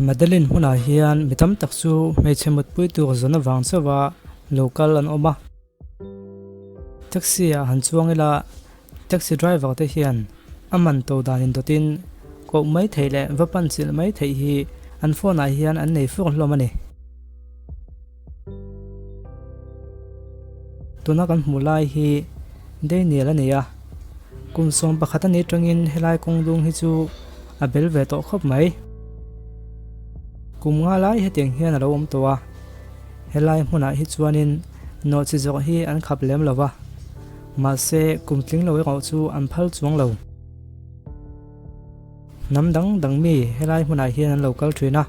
Madeline hmunah hian mi tam tak chu hmeichhe mutpui tur zawn avang chauha lo kal an awm a. Taxi ah han chuang ila taxi driver te hian a man to dan indawtin koh mai theih leh va pan chilh mai theih hi an phone ah hian an nei fur hlawm a ni. Tuna kan hmuh lai hi Daniel a ni a, kum 11 a nih atangin helai kawng dung hi chu a bel ve tawh khawp mai. Kum nga lai hetiang hian a lo awm tawh a, helai hmunah hi chuanin nawhchi zawrh hi an khap lem lo va, mahse kum tling lo erawh chu an phal chuang lo. Hnam dang dang mi helai hmunah hian an lo kal thin a,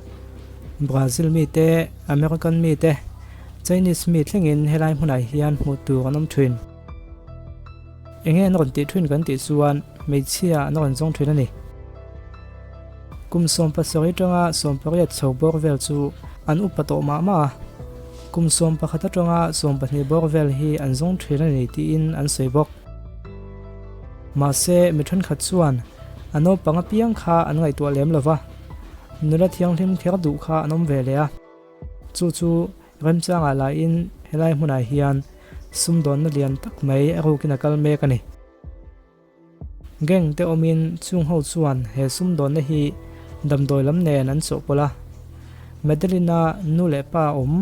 Brazil mi te, American mi te, Chinese mi thlengin helai hmunah hian hmuh tur an awm thin. Enge an rawn tih thin kan tih chuan hmeichhia an rawn zawng thin a ni. Kum 17 atanga 18 chho bawr vel chu an upa tawh mah mah a, kum 11 atanga 12 bawr vel hi an zawng thin a ni tiin an sawi bawk. Mahse mi thenkhat chuan a naupang apiang kha an ngaihtuah lem lo va, nula thianghlim kher duh kha an awm ve leh a. Chu chu remchangah lahin helai hmunah hian sumdawnna lian tak mai a rukin a kal mek a ni. Gang te awmin chung ho chuan he sumdawnna hi damdawi lam nen an chawhpawlh a. Madeline-a nu leh pa awm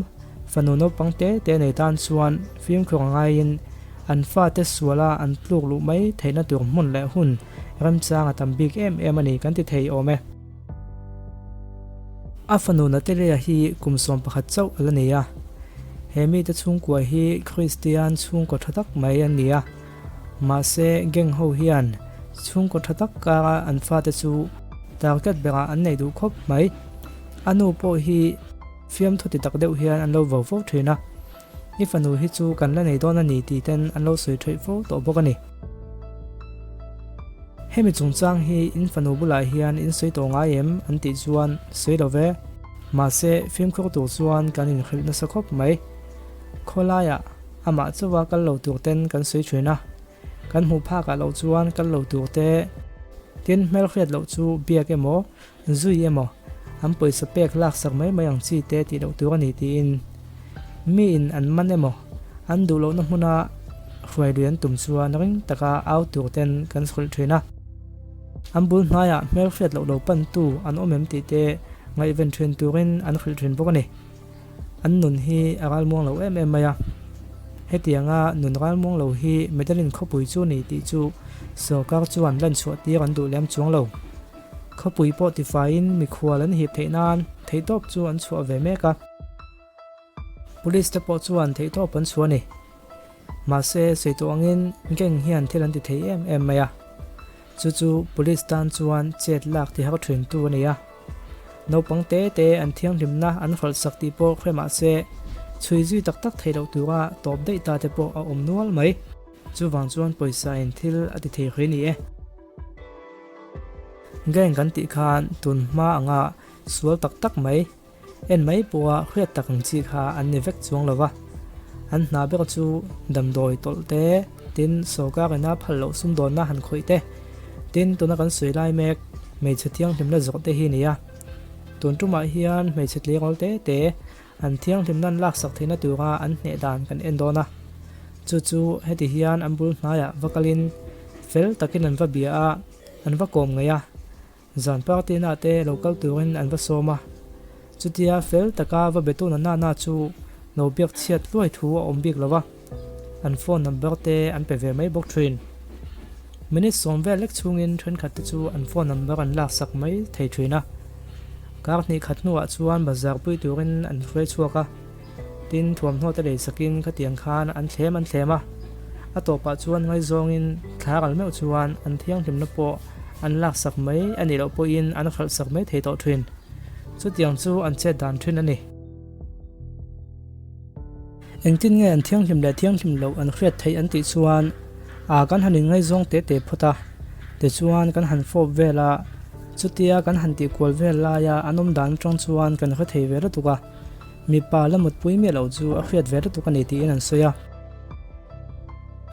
fanu naupang te te nei tan chuan fimkhur a ngaiin an fate suala an tluk luh mai theihna tur hmun leh hun remchang a tam bik em em a ni kan ti thei awm e. A fanu Natalia hi kum 11 chauh a la nei a, he mite chhungkua hi Kristian chhungkaw tha tak mai an ni a, mahse gang ho hian chhungkaw tha tak kara an fate chu target berah an nei duh khawp mai. A nu pawh hi fiamthu ti tak deuh hian an lo vo fo thin a, I fanu hi chu kan la nei dawn a ni tih ten an lo sawi theih fo tawh bawk a ni. Hemi chungchang hi in fanu bulah hian in sawi tawh ngai em an tih chuan sawi lo ve. Mahse fimkhur tur chuan kan inhrilh nasa khawp mai. Khawlaiah amah chauha kal lo tur ten kan sawi thin a, kan hmuh phakah loh chuan kal lo tur te tin hmelhriat loh chu biak emaw zui emaw an pawisa pek laksak mai mai ang chi te tih loh tur a ni tiin miin an man emaw an duh lohna hmuna hruai lui an tum chuan ring taka au tur ten kan hrilh thin a. An bul hnaiah hmelhriat loh lo pantu an awm em tih te ngaihven thin turin an hrilh thin bawk a ni. An nun hi a ralmuang lo em em mai a. Hetianga nun ralmuang lo hi Medellin khawpui chu ni tih chu sorkar chuan lanchhuah tir an duh lem chuang lo. Khawpui pawh tifaiin mikhual an hip theih nan theihtawp chu an chhuah ve mek a. Police te pawh chuan theihtawp an chhuah a ni. Mahse, sawi tawh angin gang hian thil an ti thei em em mai a. Chu chu police tan chuan chet lak ti har thin tu a ni a. Naupang te te an thianghlimna an hralhsak tih pawh hre mah se, chhui zui tak tak theih loh tura tawp daih ta te pawh a awm nual mai. Chuvang chuan pawisa in thil a ti thei hrih ni e. Gang kan tih khan tun hma anga sual tak tak mai, en mai pawha hriat tak ang chi kha an ni vek chuang lo va. An hna ber chu damdawi tawlh te, tin sorkar ina phal loh sumdawnna han khawih te, tin tuna kan sawi lai mek hmeichhe thianghlimna zawrh te hi a ni a. Tun tumah hian hmeichhe tleirawl te te an thianghlimna an laksak theihna tura an hneh dan kan en dawn a. Chu chu heti hian an bul hnaiah va kalin fel takin an va bia a, an va kawm ngei a. Zan party na te lo kal turin an va sawm a. Chutia fel taka va be tuna na na chu lo biak chhiat hluai thu a awm bik lo va, an phone number te an pe ve mai bawk thin. Minute 10 vel lek chhungin thenkhat te chu an phone number an laksak mai thei thin a. Kar hnih khat hnuah chuan bazar pui turin an hruai chhuak a. Tin, thuamhnaw te lei sakin khatiang khan an thlem an thlem a, a tawpah chuan ngaizawngin thla ral meuh chuan an thianghlimna pawh an laksak mai a nih loh pawhin an hralhsak mai thei tawh thin. Chutiang chu an chet dan thin a ni. Engtin nge an thianghlim leh thianghlim loh an hriat theih an tih chuan a kan han inngaizawng te te phawt a, tichuan kan han fawp vel a, chutia kan han tihkual vel laia an awm dan atang chuan kan hre thei ve lutuk a. Mipa la mutpui miah loh chu a hriat ve lutuk a ni tiin an sawi a.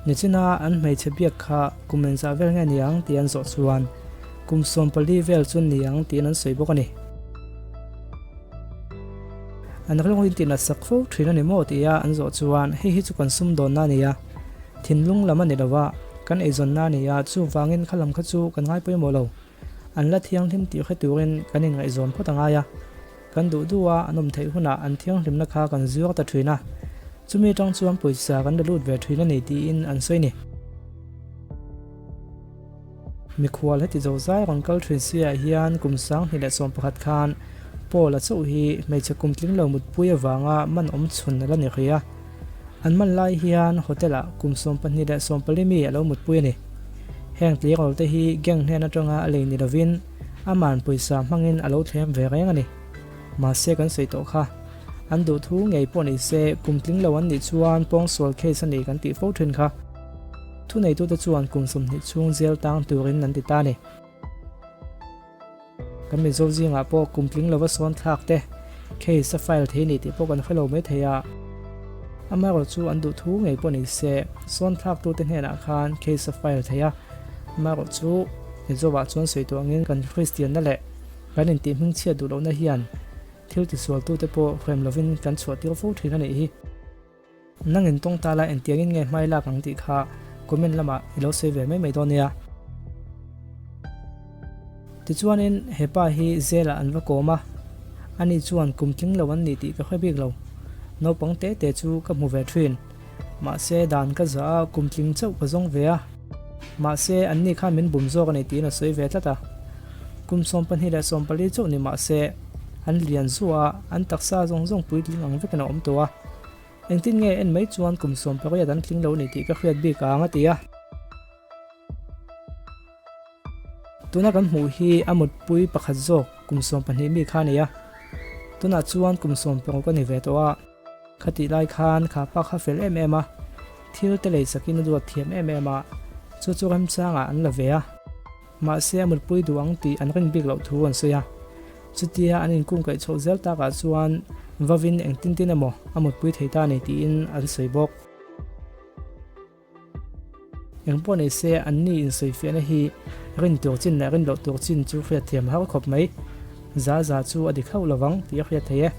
Nichina an hmeichhe biak kha kum engzah vel nge ni ang tih an zawh chuan kum 14 vel chu ni ang tiin an sawi bawk a ni. An rilru in tinat sak fo thin a ni maw tia an zawh chuan hei hi chu kan sumdawnna a ni a, thinlung lam a ni lo a, kan eizawnna a ni a, chuvangin kha lam kha chu kan ngai pawimawh lo. An la thianghlim tih hre turin kan inngaihzawn phawt a ngai a, kan duh duh a an awm theih hunah an thianghlimna kha kan zuar ta thin a, chumi atang chuan pawisa kan la lut ve thin a ni tiin an sawi ni. Mikhual heti zo zai rawn kal thin siah hian kum 2011 khan Paul-a chauh hi hmeichhe kum tling lo mutpui avanga man awm chhun a la ni rih a. An man lai hian hotel-ah kum 24 mi a lo mutpui a ni. Heng tleirawl te hi gang hnen atanga a lei ni lovin aman pawisa hmangin a lo thlem ve reng a ni. Mahse kan sawi tawh kha. An duh thu ngei pawh ni se kum tling lo an nih chuan pawngsual case a ni kan tih fo thin kha. Thuneitute chuan kum 20 chhung zel tang turin an ti ta a ni. Kan Mizo zingah pawh kum tling lova sawn thlak te, case a file thei ni tih pawh kan hre lo mai thei a. Amaherawh chu an duh thu ngei pawh ni se, sawn thlaktute hnenah khan case a file thei a. Amaherawh chu Mizoah chuan sawi tawh angin kan Kristianna leh kan intih hmingchhiat duh lohna hian thil tisualtute pawh hrem lovin kan chhuah tir fo thin a nih hi. Nang in tawng ta la engtiangin nge hmai lak ang tih kha comment lamah i lo sawi ve mai mai dawn nia. Tichuanin he pa hi Zela an va kawm a, ani chuan kum tling lo an ni tih ka hre bik lo. Naupang te te chu ka hmu ve thin. Mahse dan ka zah a kum tling chauh ka zawng ve a. Mahse anni khan min bum zawk a ni tiin a sawi ve tlat a. Kum 24 leh 14 chauh ni mahse an lian zuah a, an taksa zawng zawng puitling ang vekin a awm tawh a. Engtin nge en mai chuan kum 18 an tling lo ni tih ka hriat bik ang a ti a. Tuna kan hmuh hi a mutpui pakhat zawk kum 12 mi kha a ni a. Tunah chuan kum 16 a ni ve tawh a. Khatih lai khan kha pa kha fel em em a, thil te lei sakin a duat thiam em em a, chu chu remchangah an la ve a. Mahse a mutpui duh ang tih an rin bik loh thu an sawi a. Chutia an inkungkaih chhoh zel takah chuan vavin engtin tin emaw a mutpui thei ta a ni tiin an sawi bawk. Engpawh nei se anni insawifiahna hi rin tur chin leh rin loh tur chin chu hriatthiam har khawp mai. Za za chu a dik hauh lovang tih a hriat thei e.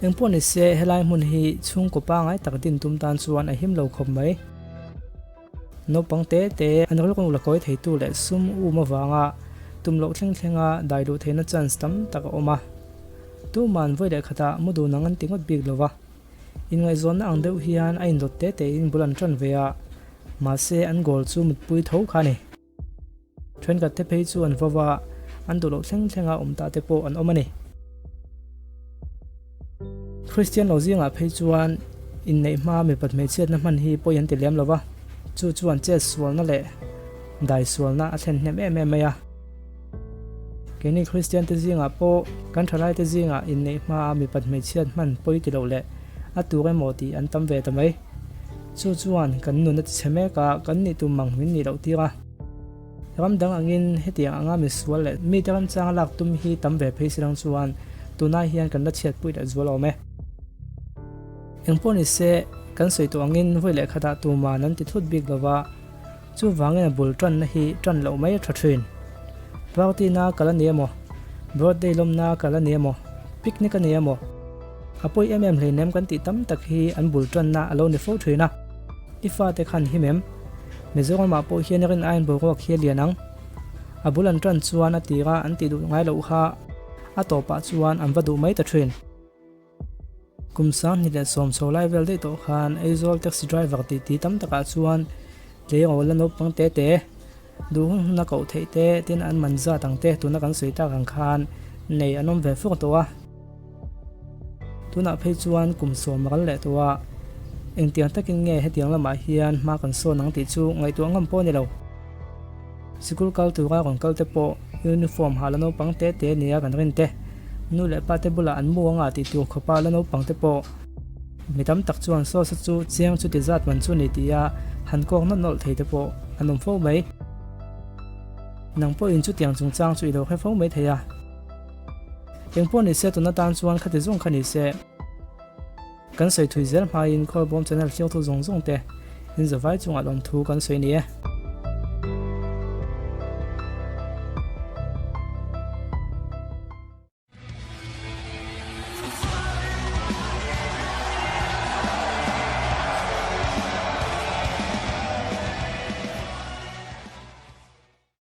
Engpawh ni se helai hmun hi chhungkaw pangai tak din tum tan chuan a him lo khawp mai. Naupang te te an rilru la kawi theitu leh sum um avanga tum loh thleng thlenga dai luh theihna chance tam tak a awm a. Tuman vawi leh khatah mu dun ang an ti ngawt bik lo va. Inngaihzawnna ang deuh hian a indawt te tein bul an tan ve a, mahse an goal chu mutpui tho kha a ni. Thenkhat te phei chu an vo va, an duh loh thleng thlenga awm ta te pawh an awm a ni. Kristian lo zingah phei chuan inneih hma mipat hmeichhiatna hman hi pawi an ti lem lo va, chu chuan chet sualna leh dai sualna a thlen hnem em em mai a. Keini Kristian te zingah pawh kan thalaite zingah inneih hmaa mipat hmeichhiat hman pawi ti loh leh a tur emaw tih an tam ve ta mai. Chu chuan kan nun a ti chhe mek a, kan nih tum mang min nih loh tir a. Ram dang angin hetiang anga misual leh mite ramchanga lak tum hi tam ve phei si lang chuan tunai hian kan la chhiatpui leh zual awm e. Engpawh ni se, kan sawi tawh angin vawi leh khatah tuman an ti thut bik lova, Chuvangin a bul tanna hi tan loh mai a tha thin. Party na kal a ni emaw, birthday lawmna kal a ni emaw, picnic a ni emaw, a pawi em em hleinem kan tih tam tak hi an bul tanna a lo ni fo thin a. I fate khan him em? Mizoramah pawh hian rin aiin boruak hi a lian ang. A bul an tan chuan a tira an tih duh ngai loh kha a tawpah chuan an va duh mai ta thin. Kum 2010 chho lai vel daih tawh khan Aizawl taxi driver tih ti tam takah chuan tleirawl la naupang te te, duh hun huna koh theih te tin an man zat ang te tuna kan sawi tak ang khan nei an awm ve fur tawh a. Tunah phei chuan kum 10 a kal leh tawh a, engtiang takin nge hetiang lamah hian hma kan sawn ang tih chu ngaihtuah ngam pawh a ni lo. Sikul kal tura rawn kal te pawh uniform ha la naupang te te nia kan rin te, nu leh pa te bulah an mu anga tih tur khawpa la naupang te pawh mi tam tak chuan sauce chu chiang chuti zat man chu ni tia han kawk nawlh nawlh thei te pawh an awm fo mai. Nang pawhin chutiang chungchang chu i lo hre fo mai thei a. Engpawh ni se tuna tan chuan khati zawng kha ni se. Kan sawi thui zel hmain Khawlbawm channel hliau thu zawng zawng te in zavai chungah lawmthu kan sawi ni e.